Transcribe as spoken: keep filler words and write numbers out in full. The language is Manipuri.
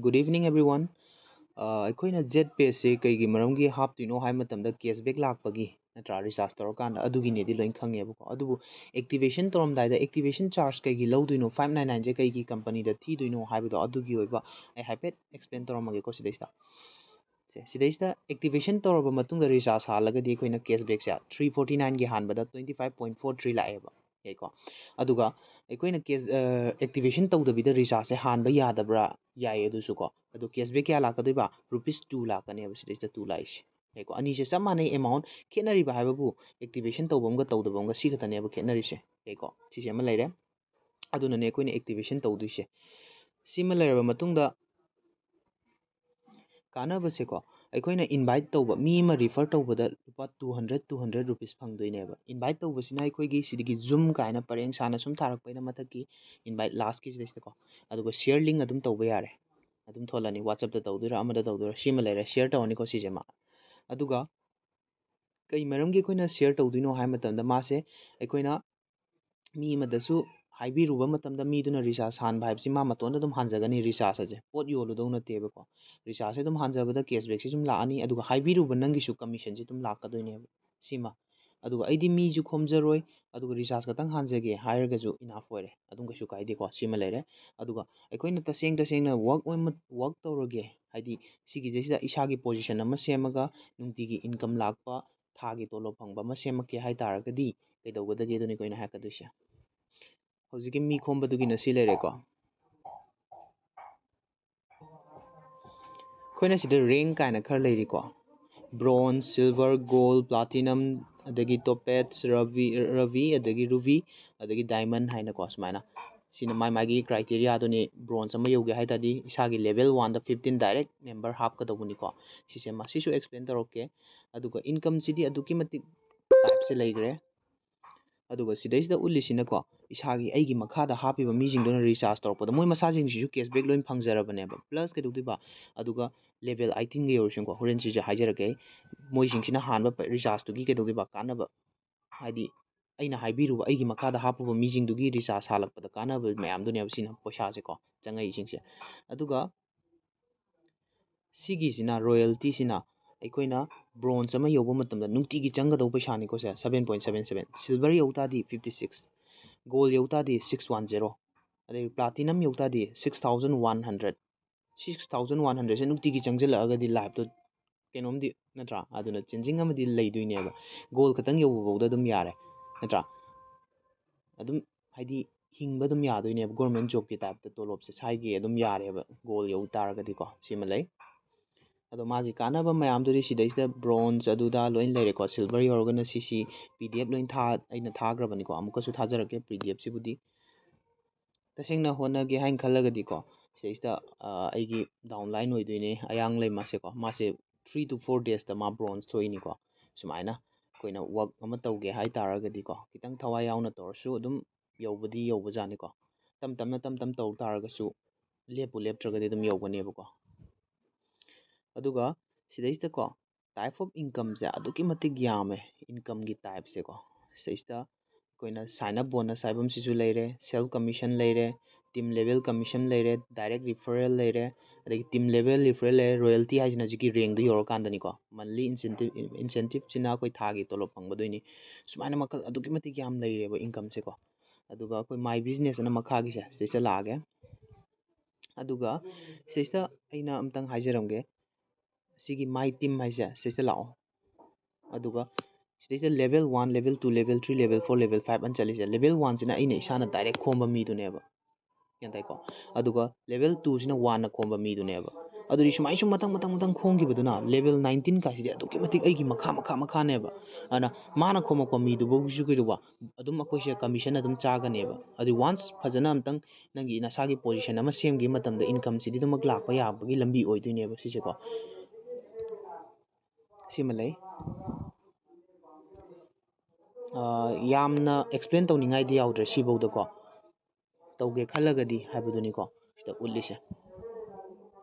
Good evening everyone. ꯑꯩꯈꯣꯏꯅ ꯖꯦꯠ ꯄꯦꯁꯦ ꯀꯩꯒꯤ ꯃꯔꯝꯒꯤ ꯍꯥꯞꯇꯣꯏꯅꯣ ꯍꯥꯏꯕ ꯃꯇꯝꯗ, ꯀꯦꯁꯕꯦꯛ ꯂꯥꯛꯄꯒꯤ ꯅꯠꯇ꯭ꯔꯥ, ꯔꯤꯆꯥꯔꯖ ꯇꯧꯔꯀꯥꯟꯗ, ꯑꯗꯨꯒꯤꯅꯦꯗꯤ ꯂꯣꯏ ꯈꯪꯉꯦꯕꯀꯣ꯫ ꯑꯗꯨꯕꯨ ꯑꯦꯛꯇꯤꯚꯦꯁꯟ ꯇꯧꯔꯝꯗꯥꯏꯗ ꯑꯦꯛꯇꯤꯚꯦꯁꯟ ꯆꯥꯔꯖ ꯀꯩꯒꯤ ꯂꯧꯗꯣꯏꯅꯣ, ꯐꯥꯏꯚ ꯅꯥꯏꯟ ꯅꯥꯏꯟꯁꯦ ꯀꯩꯒꯤ ꯀꯝꯄꯅꯤꯗ ꯊꯤꯗꯣꯏꯅꯣ ꯍꯥꯏꯕꯗꯣ, ꯑꯗꯨꯒꯤ ꯑꯣꯏꯕ ꯑꯩ ꯍꯥꯏꯐꯦꯠ ꯑꯦꯛꯁꯄ꯭ꯂꯦꯟ ꯇꯧꯔꯝꯃꯒꯦꯀꯣ ꯁꯤꯗꯩꯁꯤꯗ꯫ ꯁꯦ, ꯁꯤꯗꯩꯁꯤꯗ ꯑꯦꯛꯇꯤꯚꯦꯁꯟ ꯇꯧꯔꯕ ꯃꯇꯨꯡꯗ ꯔꯤꯆꯥꯔꯖ ꯍꯥꯜꯂꯒꯗꯤ, ꯑꯩꯈꯣꯏꯅ ꯀꯦꯁꯕꯦꯛꯁꯦ ꯊ꯭ꯔꯤ ꯐꯣꯔꯇꯤ ꯅꯥꯏꯟꯒꯤ ꯍꯥꯟꯕꯗ twenty five point four three ꯂꯥꯛꯑꯦꯕ꯫ ꯌꯥꯏꯀꯣ? ꯑꯗꯨꯒ ꯑꯩꯈꯣꯏꯅ ꯀꯦꯁ ꯑꯦꯛꯇꯤꯚꯦꯁꯟ ꯇꯧꯗꯕꯤꯗ ꯔꯤꯆꯥꯔꯖꯁꯦ ꯍꯥꯟꯕ ꯌꯥꯗꯕ꯭ꯔꯥ? ꯌꯥꯏꯌꯦ ꯑꯗꯨꯁꯨ ꯀꯣ꯫ ꯑꯗꯣ ꯀꯦꯁꯕꯦꯛ ꯀꯌꯥ ꯂꯥꯛꯀꯗꯣꯏꯕ? ꯔꯨꯄꯤꯁ ꯇꯨ ꯂꯥꯛꯀꯅꯦꯕ ꯁꯤꯗꯩꯁꯤꯗ ꯇꯨ ꯂꯥꯛꯏꯁꯦ꯫ ꯌꯥꯏꯀꯣ? ꯑꯅꯤꯁꯦ ꯆꯞ ꯃꯥꯟꯅꯩ ꯑꯦꯃꯥꯎꯟ, ꯈꯦꯠꯅꯔꯤꯕ ꯍꯥꯏꯕꯕꯨ ꯑꯦꯛꯇꯤꯚꯦꯁꯟ ꯇꯧꯕ ꯑꯃꯒ ꯇꯧꯗꯕ ꯑꯃꯒ ꯁꯤ ꯈꯛꯇꯅꯦꯕ ꯈꯦꯠꯅꯔꯤꯁꯦ꯫ ꯌꯥꯏꯀꯣ? ꯁꯤꯁꯦ ꯑꯃ ꯂꯩꯔꯦ꯫ ꯑꯗꯨꯅꯅꯦ ꯑꯩꯈꯣꯏꯅ ꯑꯦꯛꯇꯤꯚꯦꯁꯟ ꯇꯧꯗꯣꯏꯁꯦ꯫ ꯁꯤꯃ ꯂꯩꯔꯕ ꯃꯇꯨꯡꯗ, ꯀꯥꯟꯅꯕꯁꯦꯀꯣ, ꯑꯩꯈꯣꯏꯅ ꯏꯟꯚꯥꯏꯠ ꯇꯧꯕ, ꯃꯤ ꯑꯃ ꯔꯤꯐꯔ ꯇꯧꯕꯗ ꯂꯨꯄꯥ two hundred, two hundred rupees ꯐꯪꯗꯣꯏꯅꯦꯕ꯫ ꯏꯟꯚꯥꯏꯠ ꯇꯧꯕꯁꯤꯅ ꯑꯩꯈꯣꯏꯒꯤ ꯁꯤꯗꯒꯤ ꯖꯨꯝ ꯀꯥꯏꯅ ꯄꯔꯦꯡ ꯁꯥꯅ ꯁꯨꯝ ꯊꯥꯔꯛꯄ ꯑꯩꯅ ꯃꯊꯛꯀꯤ ꯏꯟꯚꯥꯏꯠ ꯂꯥꯁꯀꯤꯁꯤꯗꯩꯁꯤꯗꯀꯣ꯫ ꯑꯗꯨꯒ ꯁꯤꯌꯔ ꯂꯤꯡ ꯑꯗꯨꯝ ꯇꯧꯕ ꯌꯥꯔꯦ, ꯑꯗꯨꯝ ꯊꯣꯛꯂꯅꯤ꯫ ꯋꯥꯆꯞꯇ ꯇꯧꯗꯣꯏꯔꯥ, ꯑꯃꯗ ꯇꯧꯗꯣꯏꯔꯥ, ꯁꯤꯃ ꯂꯩꯔꯦ, ꯁꯤꯌꯔ ꯇꯧꯔꯅꯤꯀꯣ ꯁꯤꯁꯦ ꯃꯥ꯫ ꯑꯗꯨꯒ ꯀꯩ ꯃꯔꯝꯒꯤ ꯑꯩꯈꯣꯏꯅ ꯁꯤꯌꯔ ꯇꯧꯗꯣꯏꯅꯣ ꯍꯥꯏꯕ ꯃꯇꯝꯗ, ꯃꯥꯁꯦ ꯑꯩꯈꯣꯏꯅ ꯃꯤ ꯑꯃꯗꯁꯨ ꯍꯥꯏꯕꯤꯔꯨꯕ ꯃꯇꯝꯗ, ꯃꯤꯗꯨꯅ ꯔꯤꯆꯥꯔꯖ ꯍꯥꯟꯕ ꯍꯥꯏꯕꯁꯤ ꯃꯥ ꯃꯇꯣꯟꯗ ꯑꯗꯨꯝ ꯍꯥꯟꯖꯒꯅꯤ꯫ ꯔꯤꯆꯥꯔꯖ ꯑꯁꯦ ꯄꯣꯠ ꯌꯣꯜꯂꯨꯗꯧ ꯅꯠꯇꯦꯕꯀꯣ꯫ ꯔꯤꯆꯥꯔꯖꯁꯦ ꯑꯗꯨꯝ ꯍꯥꯟꯖꯕꯗ ꯀꯦꯁꯕꯦꯛꯁꯦ ꯑꯗꯨꯝ ꯂꯥꯛꯑꯅꯤ, ꯑꯗꯨꯒ ꯍꯥꯏꯕꯤꯔꯨꯕ ꯅꯪꯒꯤꯁꯨ ꯀꯃꯤꯁꯟꯁꯦ ꯑꯗꯨꯝ ꯂꯥꯛꯀꯗꯣꯏꯅꯦꯕ꯫ ꯁꯤꯃ꯫ ꯑꯗꯨꯒ ꯑꯩꯗꯤ ꯃꯤꯁꯨ ꯈꯣꯝꯖꯔꯣꯏ, ꯑꯗꯨꯒ ꯔꯤꯆꯥꯔꯖ ꯈꯛꯇꯪ ꯍꯥꯟꯖꯒꯦ ꯍꯥꯏꯔꯒꯁꯨ ꯏꯅꯥꯐ ꯑꯣꯏꯔꯦ, ꯑꯗꯨꯝ ꯀꯩꯁꯨ ꯀꯥꯏꯗꯦꯀꯣ꯫ ꯁꯤꯃ ꯂꯩꯔꯦ꯫ ꯑꯗꯨꯒ ꯑꯩꯈꯣꯏꯅ ꯇꯁꯦꯡ ꯇꯁꯦꯡꯅ ꯋꯥꯔꯛ ꯑꯣꯏꯅ, ꯋꯥꯔꯛ ꯇꯧꯔꯒꯦ, ꯍꯥꯏꯗꯤ ꯁꯤꯒꯤꯁꯤꯗꯩꯁꯤꯗ ꯏꯁꯥꯒꯤ ꯄꯣꯖꯤꯁꯟ ꯑꯃ ꯁꯦꯝꯃꯒ ꯅꯨꯡꯇꯤꯒꯤ ꯏꯟꯀꯝ ꯂꯥꯛꯄ, ꯊꯥꯒꯤ ꯇꯣꯂꯣꯞ ꯐꯪꯕ ꯑꯃ ꯁꯦꯝꯃꯛꯀꯦ ꯍꯥꯏ ꯇꯥꯔꯒꯗꯤ, ꯀꯩꯗꯧꯒꯗꯒꯦ? ꯑꯗꯨꯅꯤꯀꯣ ꯑꯩꯅ ꯍꯥꯏꯔꯛꯀꯗꯣꯏꯁꯦ꯫ ꯍꯧꯖꯤꯛꯀꯤ ꯃꯤ ꯈꯣꯝꯕꯗꯨꯒꯤꯅ ꯁꯤ ꯂꯩꯔꯦꯀꯣ꯫ ꯑꯩꯈꯣꯏꯅ ꯁꯤꯗ ꯔꯦꯡ ꯀꯥꯏꯅ ꯈꯔ ꯂꯩꯔꯤꯀꯣ꯫ ꯕ꯭ꯔꯣꯟꯖ, ꯁꯤꯜꯚꯔ, ꯒꯣꯜ, ꯄ꯭ꯂꯥꯇꯤꯅꯝ, ꯑꯗꯒꯤ ꯇꯣꯄꯦꯠꯁ, ꯔꯕꯤ, ꯔꯕꯤ, ꯑꯗꯒꯤ ꯔꯨꯕꯤ, ꯑꯗꯒꯤ ꯗꯥꯏꯃꯟ ꯍꯥꯏꯅꯀꯣ, ꯁꯨꯃꯥꯏꯅ꯫ ꯁꯤꯅ ꯃꯥꯏ ꯃꯥꯒꯤ ꯀ꯭ꯔꯥꯏꯇꯦꯔꯤꯌꯥꯗꯨꯅꯤ꯫ ꯕ꯭ꯔꯣꯟꯖ ꯑꯃ ꯌꯧꯒꯦ ꯍꯥꯏ ꯇꯥꯔꯗꯤ ꯏꯁꯥꯒꯤ ꯂꯦꯚꯦꯜ ꯋꯥꯟꯗ ꯐꯤꯐꯇꯤꯟ ꯗꯥꯏꯔꯦꯛ ꯃꯦꯝꯕꯔ ꯍꯥꯞꯀꯗꯧꯕꯅꯤꯀꯣ꯫ ꯁꯤꯁꯦ, ꯃꯁꯤꯁꯨ ꯑꯦꯛꯁꯄ꯭ꯂꯦꯟ ꯇꯧꯔꯛꯀꯦ꯫ ꯑꯗꯨꯒ ꯏꯟꯀꯝꯁꯤꯗꯤ ꯑꯗꯨꯛꯀꯤ ꯃꯇꯤꯛ ꯇꯥꯏꯞꯁꯦ ꯂꯩꯈ꯭ꯔꯦ꯫ ꯑꯗꯨꯒ ꯁꯤꯗꯩꯁꯤꯗ ꯎꯠꯂꯤꯁꯤꯅꯀꯣ, ꯏꯁꯥꯒꯤ, ꯑꯩꯒꯤ ꯃꯈꯥꯗ ꯍꯥꯞꯄꯤꯕ ꯃꯤꯁꯤꯡꯗꯨꯅ ꯔꯤꯆꯥꯔꯖ ꯇꯧꯔꯛꯄꯗ ꯃꯣꯏ ꯃꯁꯥꯁꯤꯡꯁꯤꯁꯨ ꯀꯦꯁꯕꯦꯛ ꯂꯣꯏ ꯐꯪꯖꯔꯕꯅꯦꯕ꯫ ꯄ꯭ꯂꯁ ꯀꯩꯗꯧꯗꯣꯏꯕ? ꯑꯗꯨꯒ ꯂꯦꯚꯦꯜ ꯑꯩꯠꯇꯤꯟꯒ ꯌꯧꯔꯁꯤꯅꯀꯣ, ꯍꯣꯔꯦꯟ ꯁꯤꯁꯦ ꯍꯥꯏꯖꯔꯛꯀꯦ ꯑꯩ꯫ ꯃꯣꯏꯁꯤꯡꯁꯤꯅ ꯍꯥꯟꯕ ꯄ-, ꯔꯤꯆꯥꯔꯖꯇꯨꯒꯤ ꯀꯩꯗꯧꯗꯣꯏꯕ? ꯀꯥꯟꯅꯕ, ꯍꯥꯏꯗꯤ ꯑꯩꯅ ꯍꯥꯏꯕꯤꯔꯨꯕ ꯑꯩꯒꯤ ꯃꯈꯥꯗ ꯍꯥꯞꯄꯨꯕ ꯃꯤꯁꯤꯡꯗꯨꯒꯤ ꯔꯤꯆꯥꯔꯖ ꯍꯥꯜꯂꯛꯄꯗ ꯀꯥꯟꯅꯕ ꯃꯌꯥꯝꯗꯨꯅꯦꯕ ꯁꯤꯅ ꯄꯩꯁꯥꯁꯦꯀꯣ ꯆꯪꯉꯛꯏꯁꯤꯡꯁꯦ꯫ ꯑꯗꯨꯒ ꯁꯤꯒꯤꯁꯤꯅ, ꯔꯣꯌꯦꯜꯇꯤꯁꯤꯅ ꯑꯩꯈꯣꯏꯅ ꯕ꯭ꯔꯣꯟꯖ ꯑꯃ ꯌꯧꯕ ꯃꯇꯝꯗ ꯅꯨꯡꯇꯤꯒꯤ ꯆꯪꯒꯗꯧꯕ ꯄꯩꯁꯥꯅꯤꯀꯣ ꯁꯦ, seven point seven seven꯫ Silver ꯌꯧ ꯇꯥꯔꯗꯤ fifty six, ꯒꯣꯜ ꯌꯧ ꯇꯥꯔꯗꯤ six one zero, ꯑꯗꯩ ꯄ꯭ꯂꯥꯇꯤꯅꯝ ꯌꯧ ꯇꯥꯔꯗꯤ six thousand one hundred꯫ Six thousand one hundredꯁꯦ ꯅꯨꯡꯇꯤꯒꯤ ꯆꯪꯁꯤꯜꯂꯛꯑꯒꯗꯤ ꯂꯥꯏꯐꯇꯣ ꯀꯩꯅꯣꯝꯗꯤ, ꯅꯠꯇ꯭ꯔꯥ? ꯑꯗꯨꯅ ꯆꯦꯟꯖꯤꯡ ꯑꯃꯗꯤ ꯂꯩꯗꯣꯏꯅꯦꯕ꯫ ꯒꯣꯜ ꯈꯛꯇꯪ ꯌꯧꯕꯐꯥꯎꯗ ꯑꯗꯨꯝ ꯌꯥꯔꯦ, ꯅꯠꯇ꯭ꯔꯥ? ꯑꯗꯨꯝ ꯍꯥꯏꯗꯤ ꯍꯤꯡꯕ ꯑꯗꯨꯝ ꯌꯥꯗꯣꯏꯅꯦꯕ, ꯒꯣꯔꯃꯦꯟ ꯖꯣꯕꯀꯤ ꯇꯥꯏꯞꯇ ꯇꯣꯂꯣꯞꯁꯦ ꯁ꯭ꯋꯥꯏꯒꯤ ꯑꯗꯨꯝ ꯌꯥꯔꯦꯕ, ꯒꯣꯜ ꯌꯧ ꯇꯥꯔꯒꯗꯤꯀꯣ꯫ ꯁꯤꯃ ꯂꯩ꯫ ꯑꯗꯣ ꯃꯥꯒꯤ ꯀꯥꯟꯅꯕ ꯃꯌꯥꯝꯗꯨꯗꯤ ꯁꯤꯗꯩꯁꯤꯗ ꯕ꯭ꯔꯣꯟꯖ ꯑꯗꯨꯗ ꯂꯣꯏ ꯂꯩꯔꯦꯀꯣ꯫ ꯁꯤꯜꯚꯔ ꯌꯧꯔꯒꯅ ꯁꯤ ꯁꯤ ꯄꯤ ꯗꯤ ꯑꯦꯐ ꯂꯣꯏ ꯊꯥ-, ꯑꯩꯅ ꯊꯥꯈ꯭ꯔꯕꯅꯤꯀꯣ, ꯑꯃꯨꯛꯀꯁꯨ ꯊꯥꯖꯔꯛꯀꯦ ꯄꯤ ꯗꯤ ꯑꯦꯐꯁꯤꯕꯨꯗꯤ꯫ ꯇꯁꯦꯡꯅ ꯍꯣꯠꯅꯒꯦ ꯍꯥꯏꯅ ꯈꯜꯂꯒꯗꯤꯀꯣ, ꯁꯤꯗꯩꯁꯤꯗ, ꯑ, ꯑꯩꯒꯤ ꯗꯥꯎꯟꯂꯥꯏꯟ ꯑꯣꯏꯗꯣꯏꯅꯦ, ꯑꯌꯥꯡ ꯂꯩꯃꯁꯦꯀꯣ꯫ ꯃꯥꯁꯦ three to four daysꯇ ꯃꯥ ꯕ꯭ꯔꯣꯟꯖ ꯊꯣꯛꯏꯅꯤꯀꯣ꯫ ꯁꯨꯃꯥꯏꯅ ꯑꯩꯈꯣꯏꯅ ꯋꯥꯔꯛ ꯑꯃ ꯇꯧꯒꯦ ꯍꯥꯏ ꯇꯥꯔꯒꯗꯤꯀꯣ, ꯈꯤꯇꯪ ꯊꯋꯥꯏ ꯌꯥꯎꯅ ꯇꯧꯔꯁꯨ ꯑꯗꯨꯝ ꯌꯧꯕꯗꯤ ꯌꯧꯕꯖꯥꯠꯅꯤꯀꯣ꯫ ꯇꯞ ꯇꯞꯅ, ꯇꯞ ꯇꯞꯅ ꯇꯧ ꯇꯥꯔꯒꯁꯨ, ꯂꯦꯞꯄꯨ ꯂꯦꯞꯇ꯭ꯔꯒꯗꯤ ꯑꯗꯨꯝ ꯌꯧꯒꯅꯦꯕꯀꯣ꯫ ꯑꯗꯨꯒ ꯁꯤꯗꯩꯁꯤꯗꯀꯣ, type of incomeꯁꯦ ꯑꯗꯨꯛꯀꯤ ꯃꯇꯤꯛ ꯌꯥꯝꯃꯦ, incomeꯒꯤ typeꯁꯦꯀꯣ꯫ ꯁꯤꯗꯩꯁꯤꯗ ꯑꯩꯈꯣꯏꯅ sign up bonus ꯍꯥꯏꯕ ꯑꯃꯁꯤꯁꯨ ꯂꯩꯔꯦ, self commission ꯂꯩꯔꯦ, team level commission ꯂꯩꯔꯦ, direct referral ꯂꯩꯔꯦ, ꯑꯗꯒꯤ team level referral ꯂꯩꯔꯦ꯫ ꯔꯣꯌꯦꯜꯇꯤ ꯍꯥꯏꯁꯤꯅ ꯍꯧꯖꯤꯛꯀꯤ ꯔꯦꯡꯗꯣ ꯌꯧꯔꯀꯥꯟꯗꯅꯤꯀꯣ꯫ Monthly incentive, incentiveꯁꯤꯅ ꯑꯩꯈꯣꯏ ꯊꯥꯒꯤ ꯇꯣꯂꯣꯞ ꯐꯪꯒꯗꯣꯏꯅꯤ꯫ ꯁꯨꯃꯥꯏꯅ ꯃꯈꯜ ꯑꯗꯨꯛꯀꯤ ꯃꯇꯤꯛ ꯌꯥꯝ ꯂꯩꯔꯦꯕ incomeꯁꯦꯀꯣ꯫ ꯑꯗꯨꯒ ꯑꯩꯈꯣꯏ my business ꯑꯅ ꯃꯈꯥꯒꯤꯁꯦ, ꯁꯤꯗꯩꯁꯤꯗ ꯂꯥꯛꯑꯒꯦ꯫ ꯑꯗꯨꯒ ꯁꯤꯗꯩꯁꯤꯗ ꯑꯩꯅ ꯑꯝꯇꯪ ꯍꯥꯏꯖꯔꯝꯒꯦ꯫ ꯁꯤꯒꯤ my team ꯍꯥꯏꯁꯦ, ꯁꯤꯗꯩꯁꯤꯗ ꯂꯥꯛꯑꯣ꯫ ꯑꯗꯨꯒ ꯁꯤꯗꯩꯁꯤꯗ level one, level two, level three, level four, level five ꯑꯅ ꯆꯠꯂꯤꯁꯦ, level oneꯁꯤꯅ ꯑꯩꯅ ꯏꯁꯥꯅ direct ꯈꯣꯝꯕ ꯃꯤꯗꯨꯅꯦꯕ꯫ ꯒ꯭ꯌꯥꯟ ꯇꯥꯏꯀꯣ? ꯑꯗꯨꯒ level twoꯁꯤꯅ oneꯅ ꯈꯣꯝꯕ ꯃꯤꯗꯨꯅꯦꯕ꯫ ꯑꯗꯨꯗꯤ ꯁꯨꯃꯥꯏꯅ ꯁꯨꯝ ꯃꯊꯪ, ꯃꯊꯪ, ꯃꯊꯪ ꯈꯣꯝꯈꯤꯕꯗꯨꯅ level nineteen ꯀꯥꯏꯁꯤꯗꯤ ꯑꯗꯨꯛꯀꯤ ꯃꯇꯤꯛ ꯑꯩꯒꯤ ꯃꯈꯥ, ꯃꯈꯥ, ꯃꯈꯥꯅꯦꯕ꯫ ꯑꯗꯨꯅ ꯃꯥꯅ ꯈꯣꯝꯃꯛꯄ ꯃꯤꯗꯨꯐꯥꯎꯒꯤꯁꯨ ꯀꯩꯗꯧꯕ, ꯑꯗꯨꯝ ꯑꯩꯈꯣꯏꯁꯦ commission ꯑꯗꯨꯝ ꯆꯥꯒꯅꯦꯕ꯫ ꯑꯗꯨ once ꯐꯖꯅ ꯑꯝꯇꯪ ꯅꯪꯒꯤ ꯅꯁꯥꯒꯤ position ꯑꯃ ꯁꯦꯝꯈꯤꯕ ꯃꯇꯝꯗ incomeꯁꯤꯗꯤ ꯑꯗꯨꯃꯛ ꯂꯥꯛꯄ ꯌꯥꯕꯒꯤ ꯂꯝꯕꯤ ꯑꯣꯏꯗꯣꯏꯅꯦꯕ ꯁꯤꯁꯦꯀꯣ꯫ ꯁꯤꯃ ꯂꯩ꯫ ꯑꯥ, ꯌꯥꯝꯅ explain ꯇꯧꯅꯤꯡꯉꯥꯏꯗꯤ ꯌꯥꯎꯗ꯭ꯔꯦ ꯁꯤꯐꯧꯗꯀꯣ꯫ ꯇꯧꯒꯦ ꯈꯜꯂꯒꯗꯤ ꯍꯥꯏꯕꯗꯨꯅꯤꯀꯣ ꯁꯤꯗ ꯎꯠꯂꯤꯁꯦ꯫